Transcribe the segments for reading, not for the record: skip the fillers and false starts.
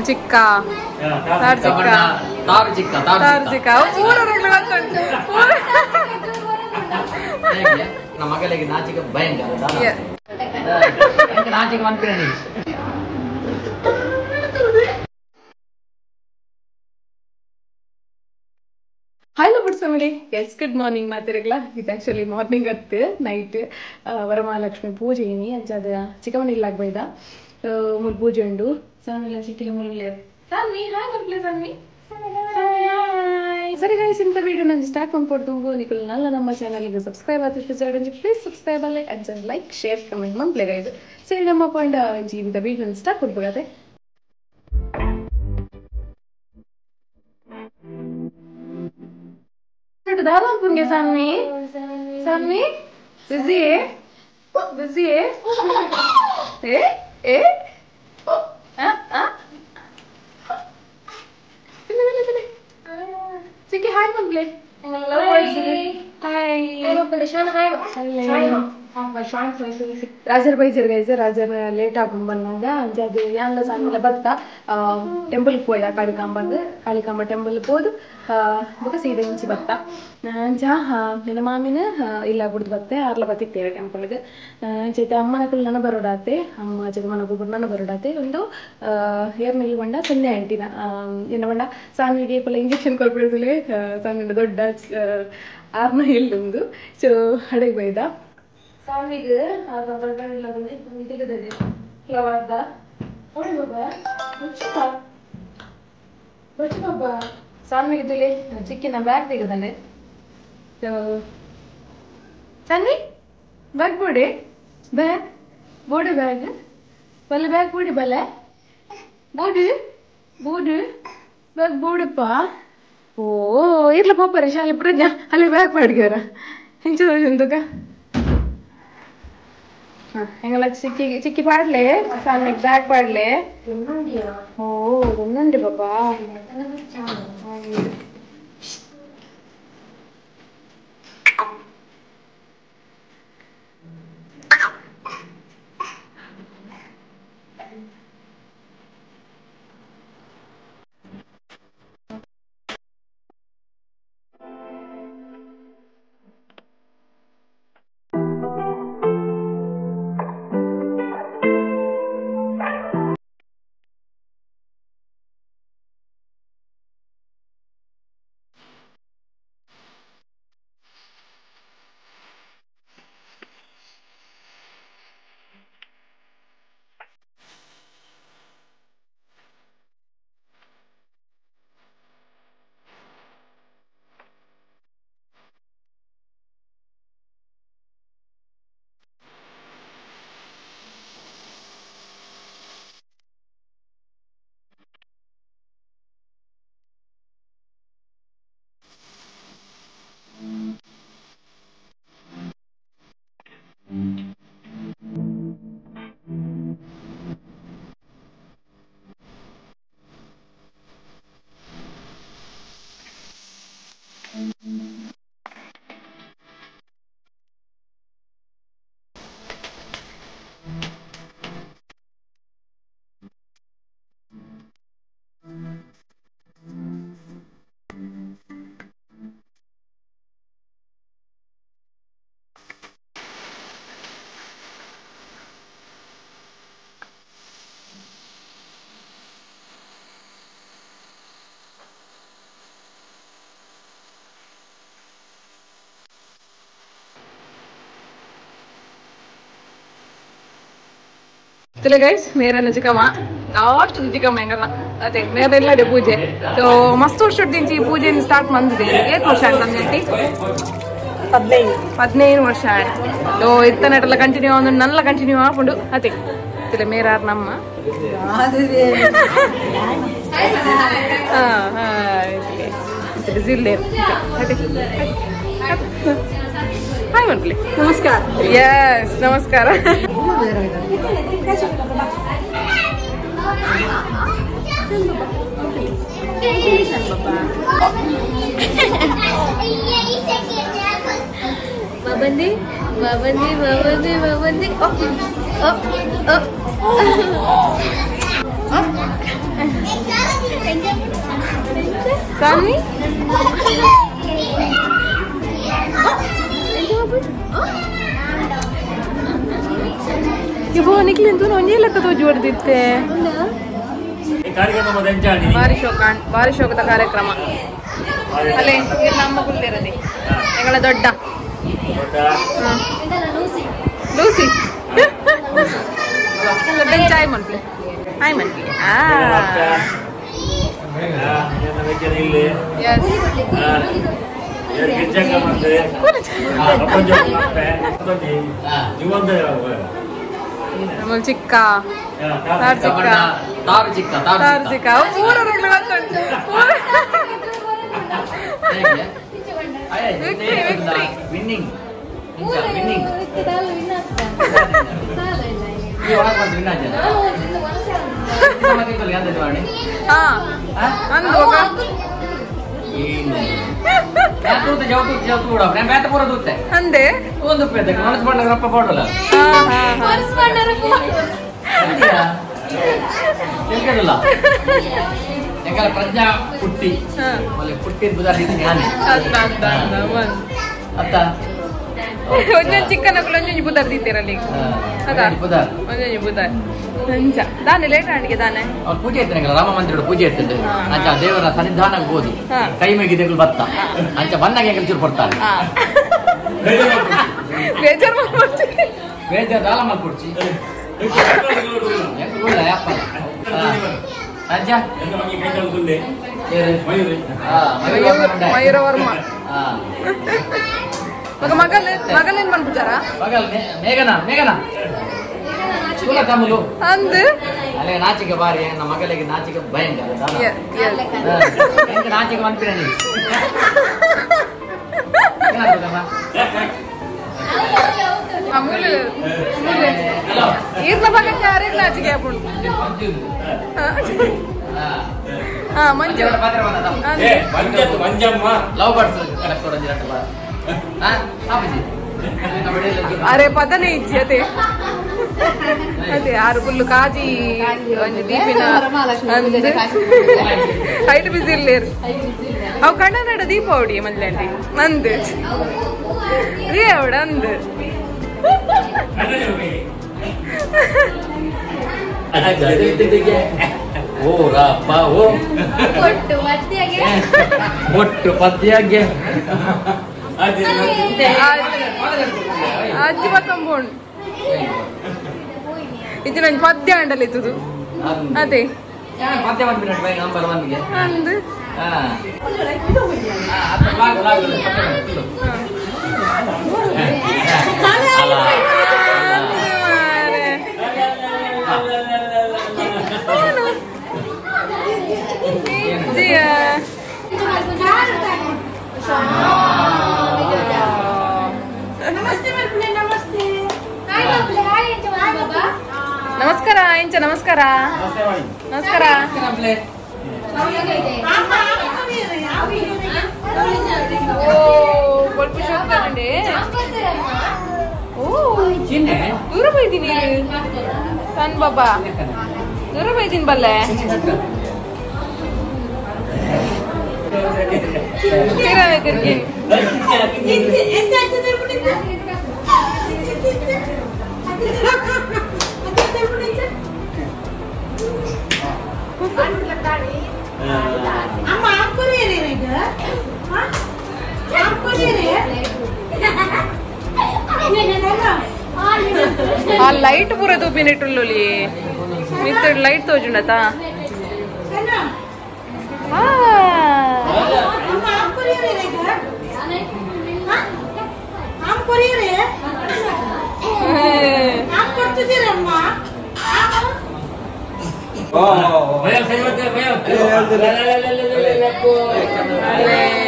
ಚಿಕ್ಕ ತಾರ್ ಚಿಕ್ಕ ತಾರ್ ಚಿಕ್ಕ ಪೂರ ನಮ್ಮ ಮಗಳಿಗೆ ನಾಚಿಕೆ ಭಯಂಕರ ನಾಚಿಕೆ ಮನ್ಪಿನ. Hello good family, yes good morning ಮಾತಿರಗ್ಲ. ಇದು ಆ್ಯಕ್ಚುಲಿ ಮಾರ್ನಿಂಗ್ ಅತ್ತು ನೈಟ್ ವರಮಹಾಲಕ್ಷ್ಮಿ ಪೂಜೆ ಏನಿ ಅಂಚಾದ ಚಿಕ್ಕಮನಿ ಇಲ್ಲಾಗ ಬೈದ ಮೂರು ಪೂಜೆ ಉಂಡು. ಸಾಮಿಲ್ಲ ಚಿಟ್ಟಿಗೆ ಮುರುಗ್ಲೆ ಸಾಮಿ ಹಾಯ್ ಮಕ್ಕಳೇ ಸಾಮಿ ಸರಿ ಗೈಸ್, ಇಂಥ ವೀಡಿಯೋ ನಾನು ಸ್ಟಾರ್ಟ್ ಮಾಡ್ಕೊಡ್ತು. ನಿಕುಲ್ ನಲ್ಲ ನಮ್ಮ ಚಾನಲ್ಗೆ ಸಬ್ಸ್ಕ್ರೈಬ್ ಆದಷ್ಟು ಪ್ಲೀಸ್ ಸಬ್ಸ್ಕ್ರೈಬ್ ಅಲ್ಲೇ ಅಂಚ ಲೈಕ್ ಶೇರ್ ಕಮೆಂಟ್ ಮಂಪ್ಲೆ ಗೈಸ್. ಸರಿ ನಮ್ಮ ಪಾಯಿಂಟ್ ಇಂಥ ವೀಡಿಯೋ ಸ್ಟಾರ್ಟ್ ಕೊಡ್ಬೇಕಾದ್ರೆ ದಾದಾಪುಂಗೆ ಸಾನ್ವಿ ಸಾನ್ವಿ ಬಿಸಿ ಬಿಸಿ ಏ ಏ ಚಿಕ್ಕಿ ಹಾಯ್ ಮಗ್ಲೇ. ಹಾಯ್ ರಾಜರ್ ಬೈಜರ್ ಗೈಸ್, ರಾಜರ್ ಲೇಟ್ ಆಗಿ ಬಂದಾಗ ಅಂಜಾದ ಯಾನ್ಲ ಸಾನ್ವಿಲ ಬತ್ತ ಟೆಂಪಲ್ ಪೋಯ್ದ ಕಾಳಿಕಾಂಬಗ್ ಕಾಳಿಕಾಂಬ ಟೆಂಪಲ್ ಪೋದು ಬೊಕ ಸೀದಾ ಇಂಚಿ ಬತ್ತ ಅಂಚ ನಿನ್ನ ಮಾಮಿನ ಇಲ್ಲ ಬಿಡ್ದು ಬತ್ತೆ ಆರ್ಲ ಬತ್ತಿತ್ತೇವೆ ಟೆಂಪಲ್ಗೆ. ಚೈತೆ ಅಮ್ಮನ ನನ್ನ ಬರೋಡಾತೆ ಅಮ್ಮ ಚಿಕ್ಕಮ್ಮನ ಒಬ್ಬರು ನನ್ನ ಬರೋಡಾತೆ ಒಂದು ಏರ್ನಲ್ಲಿ ಬಂಡ ಸಂಜೆ ಆಂಟಿನ ಎನ್ನ ಬಂಡ ಸಾನ್ವಿಗೆ ಪಲ್ಲ ಇಂಜೆಕ್ಷನ್ ಕೊರ್ಪಿಡ್ತಲೇ ಸಾನ್ವಿನ ದೊಡ್ಡ ಆರ್ನ ಎಲ್ಲೊಂದು ಸೊ ಅಡೆಗೆ ಬೈದ ಸಾನ್ವಿಗೆ ಬಾಬಾ ಸಾನ್ವಿಗೆ ತುಲೆ ಚಿಕ್ಕಿನ bag ತೆಗೆದಾನೆ. Saanvi bag ಬೋಡೆ bag ಬೋಡೆ bag ಬಲ್ಲೆ ಬ್ಯಾಗ್ ಬೋಡಿ ಬಲ್ಲೆ ಬೋಡು ಬೋಡು ಬ್ಯಾಗ್ ಬೋಡಪ್ಪ. ಓ ಇರ್ಲ ಪಾಪರೆ ಶಾಲೆ ಪ್ರಜ್ಞಾ ಅಲ್ಲಿ ಬ್ಯಾಗ್ ಮಾಡ್ಗ್ಯಾರ ಹೆಂಚ ಎಂತಕ ಎಂಗಲ ಚಿಕ್ಕಿ ಚಿಕ್ಕಿ ಪಾಡ್ಲೆ ಸಾನ್ವಿಗೆ ಬ್ಯಾಗ್ ಪಾಡ್ಲೆ. ಓ ಒಂದುಂಡಿ ಬಾಬಾ. ಗೈಸ್ ಮೇರನ್ನ ಚಿಕ್ಕಮ್ಮ ಲಾಸ್ಟ್ ಚಿಕ್ಕಮ್ಮ ಹೆಂಗಲ್ಲ ಅದೇ ಮೇರೆಲ್ಲ ಪೂಜೆ. ಸೊ ಮಸ್ತ್ ವರ್ಷ ಈ ಪೂಜೆ ಸ್ಟಾರ್ಟ್ ಬಂದಿದೆ. ಏತ್ ವರ್ಷ ಆಯ್ತು ನಮ್ಗೆ? 15 ವರ್ಷ ಆಯ್ತು. ಸೊ ಇತ್ತನಟೆಲ್ಲ ಕಂಟಿನ್ಯೂ ಒಂದು ನಲ್ಲ ಕಂಟಿನ್ಯೂ ಆಪುಂಡು ಅದೇ ತಿಲೆ ಮೇರಾರ್ ನಮ್ಮ ಹಾಯ್ ಮನ್ಪ್ಲಿ. ನಮಸ್ಕಾರ. ಎಸ್ ನಮಸ್ಕಾರ. Babandi, babandi, babandi, babandi. Oh, oh, oh. Saanvi ಇವು ನಿಕ್ಲಿಂತು ಒಂಜೇ ಲೆಕ್ಕ ತೋಜಿ ಹೊಡೆದಿತ್ತೆ. ಭಾರಿ ಶೋಕ, ಭಾರಿ ಶೋಕದ ಕಾರ್ಯಕ್ರಮ ಅಲ್ಲೇ. ನಮ್ಮ ಕುಲ್ದಿರಲಿ ಎಂಗಳ ದೊಡ್ಡ ಲೂಸಿ ದೊಡ್ಡ ಚಾಯ್ ಮನ್ಪ್ಲೆ ಹಾಯ್ ಮನ್ಪ್ಲೆ. ಚಿಕ್ಕ ಚಿಕ್ಕ ತಾರ್ಜಿಕ ಪೂರ ವಿನ್ನಿಂಗ್ ಅಂದೆ ಪ್ರಜ್ಞಾ ಪುಟ್ಟಿ ಪುಟ್ಟಿ ಅತ್ತ ಒಂಜೊಂಜಿ ಚಿಕ್ಕನಕುಲು ಒಂಜೊಂಜಿ ಬುದಾರ್ ದೀತಿರಲ್ಲಿ ಒಂಜೊಂಜಿ ಬುದಾರ್ ಅಂಚ ದಾನೆ ಲೇಟ್ ಆಂಡಿಗೆ ದಾನೆ ಅವ್ರು ಪೂಜೆ ಇರ್ತಾರೆ ರಾಮ ಮಂದಿರ ಪೂಜೆ ಇರ್ತದೆ ಅಂಚ ದೇವರ ಸನ್ನಿಧಾನಕ್ಕೆ ಹೋದು ಕೈ ಮುಗಿದೆಗಳು ಬತ್ತ ಅಂಚ ಬಂದಾಗ ಹೆಂಗೆ ಚೂರು ಕೊಡ್ತಾರೆ ಬೇಜಾರ್ ಮಾಡ್ಕೊಡ್ತಿ ಬೇಜಾರ್ ದಾಲ ಮಾಡ್ಕೊಡ್ಚಿ ಮಯೂರವರ್ಮ ಮಗ ಮಗಲ್ ಮಗಲ್ ಏನ್ ಮಾಡ್ಬಿಟ್ಟಾರ ಮಗಲ್ ಮೇಘನಾ ಮೇಘನಾ ಅಂದು ಅಲ್ಲೇ ನಾಚಿಕೆ ಬಾರಿ ನಮ್ಮ ಮಗಳಿಗೆ ನಾಚಿಕೆ ಭಯಂಕರ ನಾಚಿಕೆ ಮನ್ಪಿನ ಈರ್ನ ಪಕ್ಕ ಯಾರಿಗೆ ನಾಚಿಕೆ ಆಪುಂಡು ಮಂಜು ಲವ್ ಬರ್ಡ್ಸ್ ಅರೆ ಪದನೆ ಇಜ್ಜಿ ಅದೇ ಅದೇ ಆರು ಫುಲ್ಲು ಕಾಜಿ ಒಂಜಿ ದೀಪಿನ ಹೈಟ್ ಬಿಸಿ ಇಲ್ಲೇರು ಅವು ಕಣ್ಣನಡ ದೀಪ ಅವಡಿ ಮಲ್ಲಾಂಟಿ ನಂದು ರೇ ಅವಡ ಅಂದು ಓ ರಪ್ಪ ಓ ಒಟ್ಟು ಪದ್ಯಗೆ ಅಜ್ಜಿ ಬತ್ತಂಬೋಣ್ ಇದು ನನ್ ಪದ್ಯ ಅಂಡಲ್ ಇತ್ತದು ಅದೇ ಅಂದು ನಮಸ್ಕಾರ ಇಂಚ ನಮಸ್ಕಾರ ನಮಸ್ಕಾರ. ಓ ಬೊಲ್ಪು ಶೋಕ್ತಾರಂಡೆ. ಓ ದೂರ ಬೈದೀನಿ ಸಣ್ಣ ಬಾಬಾ ದೂರ ಬೈದೀನಿ ಬಲ್ಲೆ ತಿರ್ಗಿ ಆ ಲೈಟ್ ಪೂರ ತೂಪಿನಿಟ್ಟುಲ್ಲೊಲಿ ಮಿತ್ತ ಲೈಟ್ ತೋಜುಂಡತಾ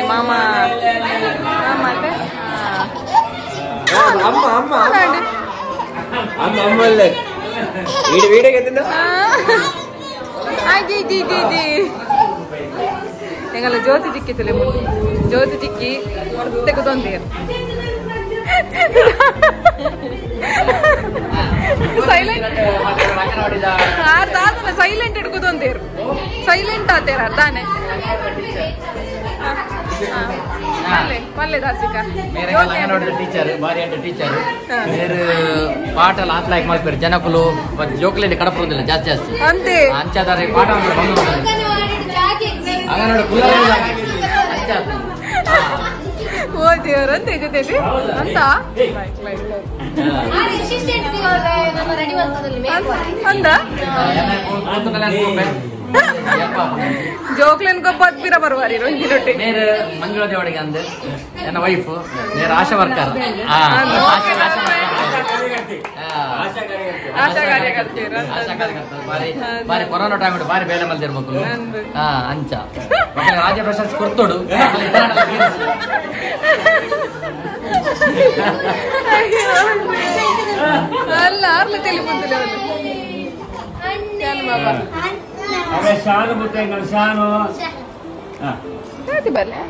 ಮಾಮ ಅಮ್ಮ ಅಮ್ಮ ಅಮ್ಮ ಅಮ್ಮ ಅಲ್ಲೇ వీడి వీడియో ಜಿ ಜಿ ಜಿ ಜಿ ಎಂಗಲ ಜ್ಯೋತಿ ಚಿಕ್ಕಿ ತುಲೆ ಜ್ಯೋತಿ ಚಿಕ್ಕಿ ಹೊರತೆ ಕುತೊಂದಿರು ಸೈಲೆಂಟ್ ಆರ್ ತಾತನ ಸೈಲೆಂಟ್ ಹಿಡ್ಕುತೊಂದಿರು ಸೈಲೆಂಟ್ ಆತೇರ ತಾನೆ. ಪಲ್ಲೆ ದಾಸಿಕ ಮೇರೆ ಅಂಗನವಾಡಿ ಟೀಚರ್ ಬಾರಿ ಅಂಡ ಟೀಚರ್ ಮೇರೆ ಪಾಠ ಲಾತ್ ಲೈಕ್ ಮಾಡ್ತಾರೆ ಜನಕುಲು ಜೋಕ್ಲೆಂಡಿ ಕಡಪುರುದಿಲ್ಲ ಜಾಸ್ತಿ ಜಾಸ್ತಿ ಅಂತೆ ಅಂಚಾದಾರೆ ಪಾಠ ಬಂದು ಅಂಗನವಾಡಿ ಕುಲ್ಲರೆ ಅಂಚಾದ ಓ ದೇವರಂತೆ ಜೊತೆಲಿ ಅಂತ ಅಂದ ಜೋಕ್ಲೆನ್ ಗೊಬ್ಬ ಪಿರ ಬರುವಾರಿ ರೊಂಜಿನೊಟ್ಟಿ ನೇರ ಮಂಜುಳಾ ದೇವಡಿಗೆ ಅಂದೆ ನನ್ನ ವೈಫ್ ನೇರ ಆಶಾ ವರ್ಕರ್ ಆಶಾ ಕಾರ್ಯಕರ್ತೆ ಬಾರಿ ಬಾರಿ ಕೊರೋನಾ ಟೈಮ್ ಬಾರಿ ಬೇಲೆ ಮಲ್ದಿರ್ಬೇಕು ಅಂಚ ರಾಜ್ಯ ಪ್ರಶಸ್ತಿ ಕೊಡ್ತೋಡು ಅಲ್ಲ ಅರ್ಲ ತೆಲಿ ಬಂದಿಲ್ಲ ಶಾನು ಬುತ್ತ ಶಾನು ಬರಲೇ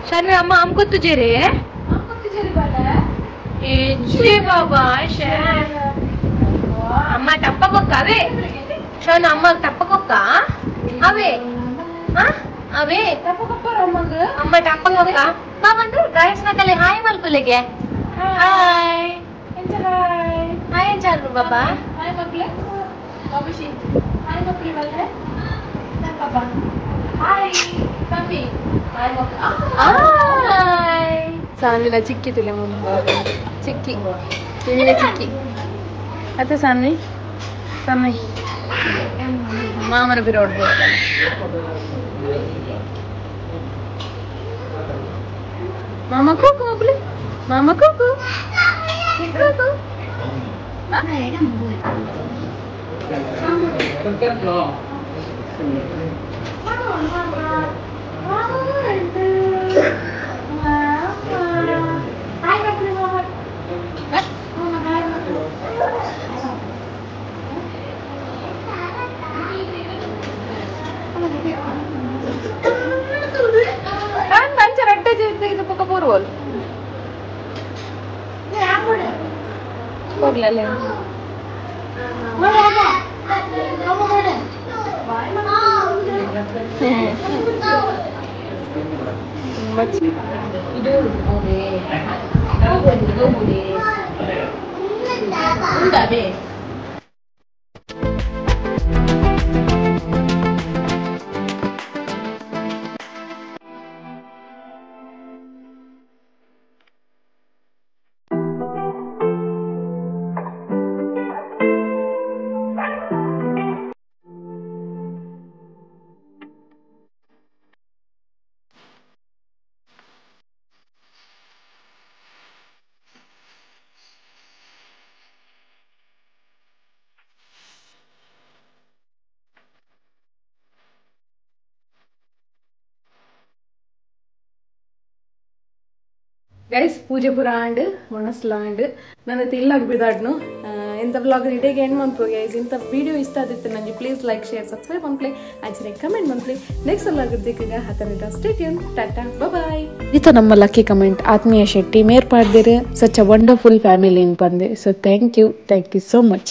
ಶಾನು ಅಮ್ಮ ಅಮ್ಕೊತ್ತುಜೇರಿ ಏ ಬಾಬಾ ಅಮ್ಮ ತಪ್ಪಕೊಕ್ಕ ಅವೇ ಶಾನು ಅಮ್ಮ ತಪ್ಪಕೊಕ್ಕ ಅವೇ ಅವೇ ಅಮ್ಮ ತಪ್ಪಕೊಕ್ಕ ಬಾ ಬಂದು ಗಾಯಸ್ನ ಕಲೆ ಹಾಯ್ ಮಲ್ಪುಲೆಗೆ ಹಾಯ್ ಹಾಯ್ ಎಂಚಾರು ಬಾಬಾ ಹಾಯ್ ಮಕ್ಕಳೇ ಬಾಬುಷಿ ಹಾಯ್ ಮಕ್ಕಳು ಬಲ್ಲೆ ಬಾಬಾ ಹಾಯ್ ತಮ್ಮಿ ಹಾಯ್ ಮಕ್ಕಳು ಹಾಯ್ ಸಾನ್ವಿನ ಚಿಕ್ಕಿ ತುಲೆ ಚಿಕ್ಕಿ ತಿಂಗಳ ಚಿಕ್ಕಿ ಅತ್ತೆ ಸಾನ್ವಿ ಸಾನ್ವಿ ಮಾಮನ ಬಿರೋಡ್ ಮಾಮ ಕೂಕು ಮಕ್ಕಳು ಮಾಮ ಕೂಕು ಕೂಕು ಹೋಗ್ಲಲ್ಲ ಗೈಸ್ ಪೂಜೆ ಪುರ ಆಂಡ್ ಒಣಸ್ಲ ಆಂಡ್ ನನ್ನ ಇಲ್ಲಾಗ ಬಿದಾಡ್ನು ಇಂಥ ವ್ಲಾಗ್ ಇಡೀಗೆ ಎಂಡ್ ಮನ್ಪು ಗೈಸ್. ಇಂಥ ವಿಡಿಯೋ ಇಷ್ಟ ಆದಿತ್ತು ನನಗೆ ಪ್ಲೀಸ್ ಲೈಕ್ ಶೇರ್ ಸಬ್ಸ್ಕ್ರೈಬ್ ಮನ್ಪ್ಲೆ ಆಚೆ ಕಮೆಂಟ್ ಮನ್ಪ್ಲೆ. ನೆಕ್ಸ್ಟ್ ವ್ಲಾಗ್ ದಿಕ್ಕಗ ಹತ್ತನಿಟ ಸ್ಟೇ ಟ್ಯೂನ್ ಟಾಟಾ ಬಾಯ್. ಈತ ನಮ್ಮ ಲಕ್ಕಿ ಕಮೆಂಟ್ ಆತ್ಮೀಯ ಶೆಟ್ಟಿ ಮೇರ್ಪಾಡ್ದಿರು ಸಚ್ ಅ ವಂಡರ್ಫುಲ್ ಫ್ಯಾಮಿಲಿ ಬಂದೆ. So thank you so much.